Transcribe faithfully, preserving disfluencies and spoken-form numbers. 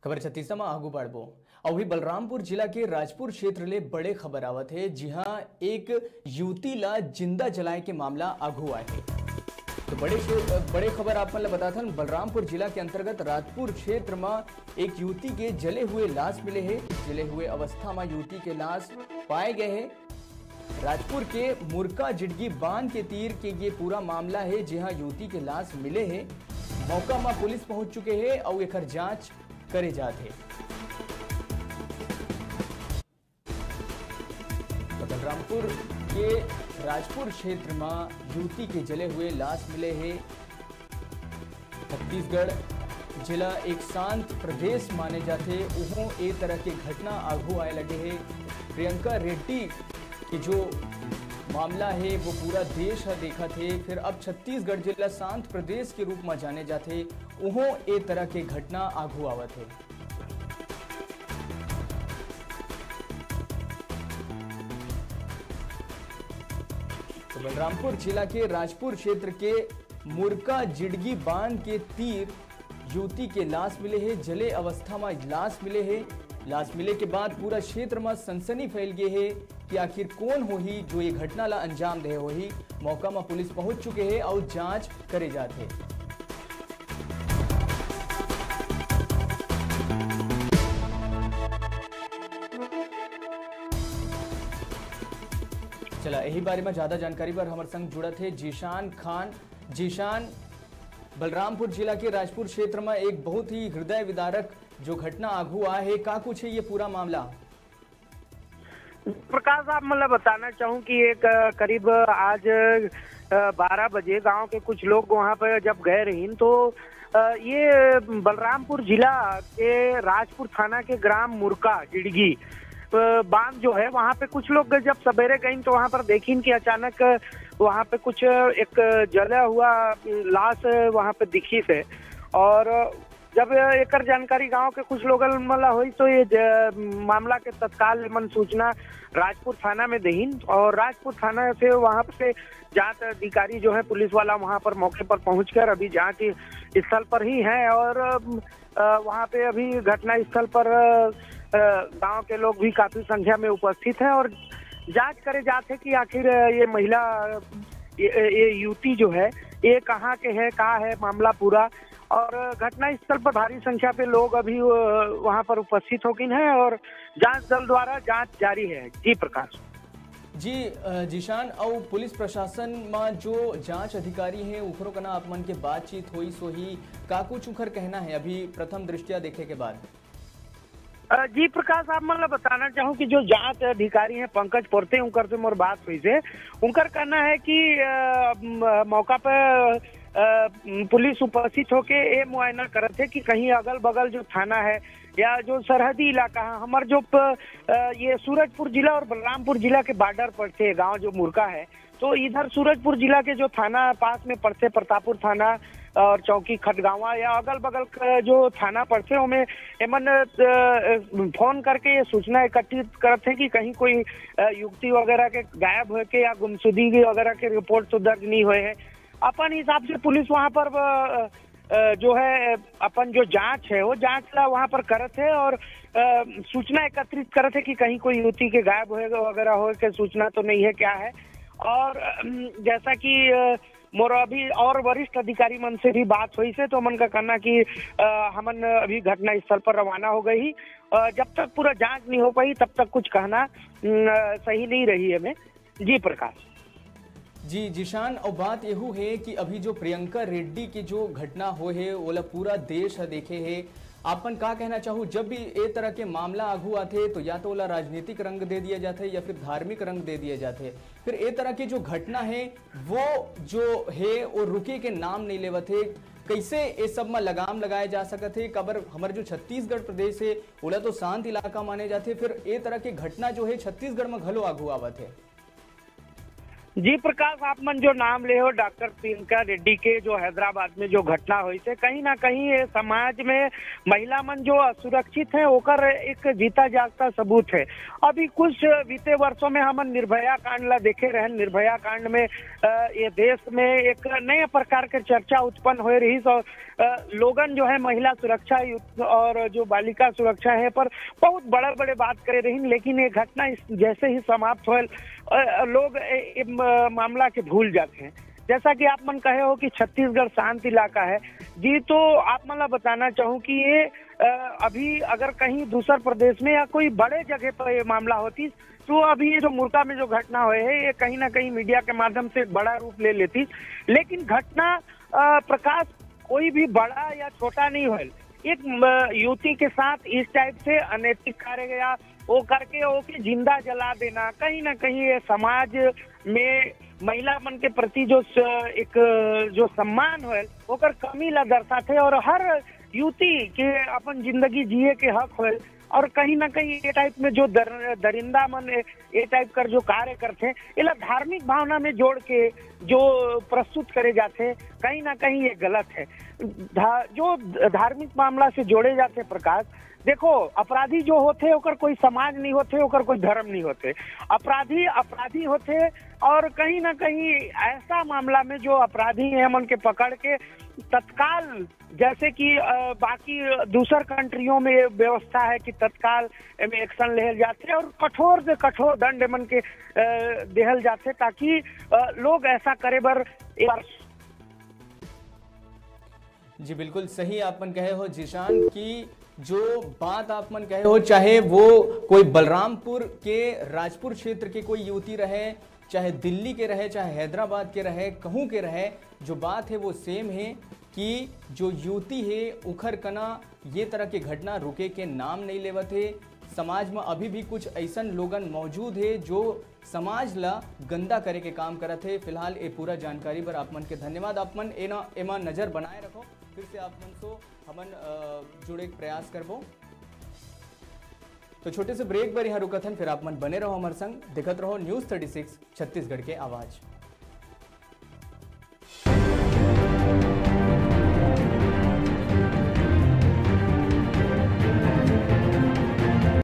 खबर छत्तीसा म आगू बढ़बो। अभी बलरामपुर जिला के राजपुर क्षेत्र ले बड़े खबर आवत हे, जिहां एक युवती ला जिंदा जलाए के मामला आगू आए हे। तो बड़े शे-, बड़े खबर आप मन ला बताथन, बलरामपुर जिला के अंतर्गत राजपुर क्षेत्र म एक युवती के जले हुए लाश मिले हे। जले हुए अवस्था म युवती के लाश पाए गए हे। राजपुर के मुरका जिडगी बांध के तीर के ये पूरा मामला हे, जिहां युवती के लाश मिले हे। मौका म पुलिस पहुंच चुके हे अउ एकर जांच करे जात हे। तो बलरामपुर के राजपुर क्षेत्र म युवती के जले हुए लाश मिले हे। छत्तीसगढ़ जिला एक शांत प्रदेश माने जाथे, उहों ए तरह के घटना आगू आए लगे हे। प्रियंका रेड्डी के जो मामला हे, वो पूरा देश ह देखत हे। फिर अब छत्तीसगढ़ जिला शांत प्रदेश के रूप म जाने जाथे, उहों ए तरह के घटना आगू आवत हे। तो बलरामपुर जिला के राजपुर क्षेत्र के मुरका जिडगी बांध के तीर युवती के लाश मिले हे। जले अवस्था म लाश मिले हे। लाश मिले के बाद पूरा क्षेत्र म सनसनी फैल गे हे कि आखिर कोन होही, जो ये घटना ला अंजाम दे होही। मौका म पुलिस पहुंच चुके हे अउ जांच करे जात हे। चला, यही बारे में ज्यादा जानकारी बर हमर संग जुड़त हे जीशान खान। जीशान, बलरामपुर जिला के राजपुर क्षेत्र में एक बहुत ही हृदय विदारक जो घटना आगू आ हे, का कुछ हे ये पूरा मामला? प्रकाश, आप मतलब बताना चाहूँ कि एक, अ, करीब आज, अ, बारह बजे गांव के कुछ लोग वहां पर जब गए रहीन, तो, अ, ये बलरामपुर जिला के राजपुर थाना के ग्राम मुरका जिड़गी, अ, बांध जो है, वहां पे कुछ लोग जब सवेरे गईन, तो वहां पर देखीन कि अचानक वहां पे कुछ एक जला हुआ लाश वहां पे दिखी से। और जब एकर जानकारी गांव के कुछ लोगन मन ला होई, तो ये ज-, मामला के तत्काल एमन सूचना राजपुर थाना में देहिन और राजपुर थाना से वहां से जांच अधिकारी जो है, पुलिस वाला, वहां पर मौके पर पहुंचकर अभी जांच स्थल पर ही है और, अ, वहां पे अभी घटना स्थल पर, अ, गांव के लोग भी काफी संख्या में उपस्थित हैं और जांच करे जात है कि आखिर ये महिला, ये, ये युवती जो है, ये कहाँ के है, का है मामला पूरा। और घटना स्थल पर भारी संख्या पे लोग अभी, अ, वहां पर उपस्थित हो गए हैं और जांच दल द्वारा जांच जारी है। जी प्रकाश। जी, अ, जीशान, अउ पुलिस प्रशासन म जो जांच अधिकारी हे, उखरो कना आप मन के बातचीत होइस होही, का कुछ उखर कहना हे अभी प्रथम दृष्टिया देखे के बाद? अ, जी प्रकाश, आप मन ला बताना चाहूँ कि जो जांच अधिकारी हे पंकज पोरते, उनकर से मोर बात होइस हे। उनकर कहना है कि, अ, म-, मौका पे, अ, पुलिस उपस्थित होके ये मुआयना करत हे कि कहीं अगल बगल जो थाना है या जो सरहदी इलाका है, हमर जो प-, अ, ये सूरजपुर जिला और बलरामपुर जिला के बॉर्डर पर से गांव जो मुरका है, तो इधर सूरजपुर जिला के जो थाना पास में पड़थे, प्रतापपुर थाना और चौकी खटगांवा या अगल बगल क-, जो थाना पड़थे, ओमे एमन, अ, फोन करके ये सूचना एकत्रित करत हे कि कहीं कोई, अ, युवती वगैरह के गायब होए के या गुमशुदगी वगैरह के रिपोर्ट तो दर्ज नहीं होए है। अपन हिसाब से पुलिस वहां पर, अ, अ, जो है, अपन जो जांच है, वो जांच ला वहां पर करत है और, अ, सूचना एकत्रित करत है कि कहीं कोई युवती के गायब होए वगैरह होए के सूचना तो नहीं है, क्या है। और, अम, जैसा कि, अ, मोर अभी और वरिष्ठ अधिकारी मन से भी बात होइस हे, तो मन का कहना कि, अ, हमन अभी घटना स्थल पर रवाना हो गए ही। अ, जब तक पूरा जांच नहीं हो पाई, तब तक कुछ कहना, अम, सही नहीं रही है मैं। जी प्रकाश। जी जीशान, अउ बात एहू हे कि अभी जो प्रियंका रेड्डी के जो घटना होए हे, ओला पूरा देश ह देखे हे। आप मन का कहना चाहू, जब भी ए तरह के मामला आगू आथे, तो या तो ओला राजनीतिक रंग दे दिया जाथे या फिर धार्मिक रंग दे दिया जाथे। फिर ए तरह के जो घटना हे, वो जो हे, वो रुके के नाम नहीं लेवत हे। कैसे ए सब म लगाम लगाए जा सकत हे? काबर हमर जो छत्तीसगढ़ प्रदेश हे, ओला तो शांत इलाका माने जाथे, फिर ए तरह के घटना जो हे, छत्तीसगढ़ म घलो आगू आवत हे। जी प्रकाश, आप मन जो नाम ले हो डॉक्टर प्रियंका रेड्डी के, जो हैदराबाद में जो घटना होइस हे, कहीं ना कहीं ये समाज में महिला मन जो असुरक्षित हैं, ओकर एक जीता जागता सबूत है। अभी कुछ बीते वर्षों में हमन निर्भया कांड ला देखे रहन। निर्भया कांड में अ, ये देश में एक नए प्रकार के चर्चा उत्पन्न होए रहिस और अ, लोगन जो है महिला सुरक्षा युक्त और जो बालिका सुरक्षा है पर बहुत बड़े बड़े बात करे रहिन, लेकिन ये घटना इस, जैसे ही समाप्त होल, अ, लोग ए, ए, म-, मामला के भूल जाते हैं। जैसा कि आप मन कहे हो कि छत्तीसगढ़ शांत इलाका है, जी, तो आप मन ला बताना चाहूँ कि ये अ, अभी अगर कहीं दूसर प्रदेश में या कोई बड़े जगह पर ये मामला होती, तो अभी ये जो मुरका में जो घटना हुए है, ये कहीं ना कहीं मीडिया के माध्यम से एक बड़ा रूप ले लेती। लेकिन घटना अ, प्रकाश, कोई भी बड़ा या छोटा नहीं होल। एक म, युवती के साथ इस टाइप से अनैतिक कार्य या वो करके ओके जिंदा जला देना, कहीं ना कहीं ये समाज में महिला मन के प्रति जो स, एक जो सम्मान होल, ओकर कमी ला दर्शाथे और हर युवती के अपन जिंदगी जिए के हक होल और कहीं ना कहीं ये टाइप में जो दर, दरिंदा मन ये टाइप कर जो कार्य करथे, एला धार्मिक भावना में जोड़ के जो प्रस्तुत करे जाथे, कहीं ना कहीं ये गलत है। धा, जो धार्मिक मामला से जोड़े जाथे प्रकाश, देखो, अपराधी जो होथे ओकर कोई समाज नहीं होथे, ओकर कोई धर्म नहीं होथे। अपराधी अपराधी होथे और कहीं ना कहीं ऐसा मामला में जो अपराधी हैं मन के पकड़ के तत्काल, जैसे कि अ, बाकी दूसर कंट्रियों में ये व्यवस्था है कि तत्काल एमे एक्शन लेहल जाथे और कठोर से कठोर दंड मन के अ, देहल जाथे, ताकि अ, लोग ऐसा करे बर एक बार जी बिल्कुल सही आप मन कहे हो जीशान कि जो बात आप मन कहे हो, चाहे वो कोई बलरामपुर के राजपुर क्षेत्र के कोई युवती रहे, चाहे दिल्ली के रहे, चाहे हैदराबाद के रहे, कहूँ के रहे, जो बात है वो सेम है कि जो युवती है उखर कना ये तरह के घटना रुके के नाम नहीं लेवत है। समाज में अभी भी कुछ ऐसन लोगन मौजूद है जो समाज ला गंदा करे के काम करत है। फिलहाल ये पूरा जानकारी पर आप मन के धन्यवाद। आप मन एना एमा नजर बनाए रखो। फिर से आप मन से हमन अ, जुड़े के प्रयास करबो। तो छोटे से ब्रेक बर यहाँ रुकत हन, फिर आप मन बने रहो हमारे संग, देखत रहो न्यूज़ थर्टी सिक्स छत्तीसगढ़ के आवाज़।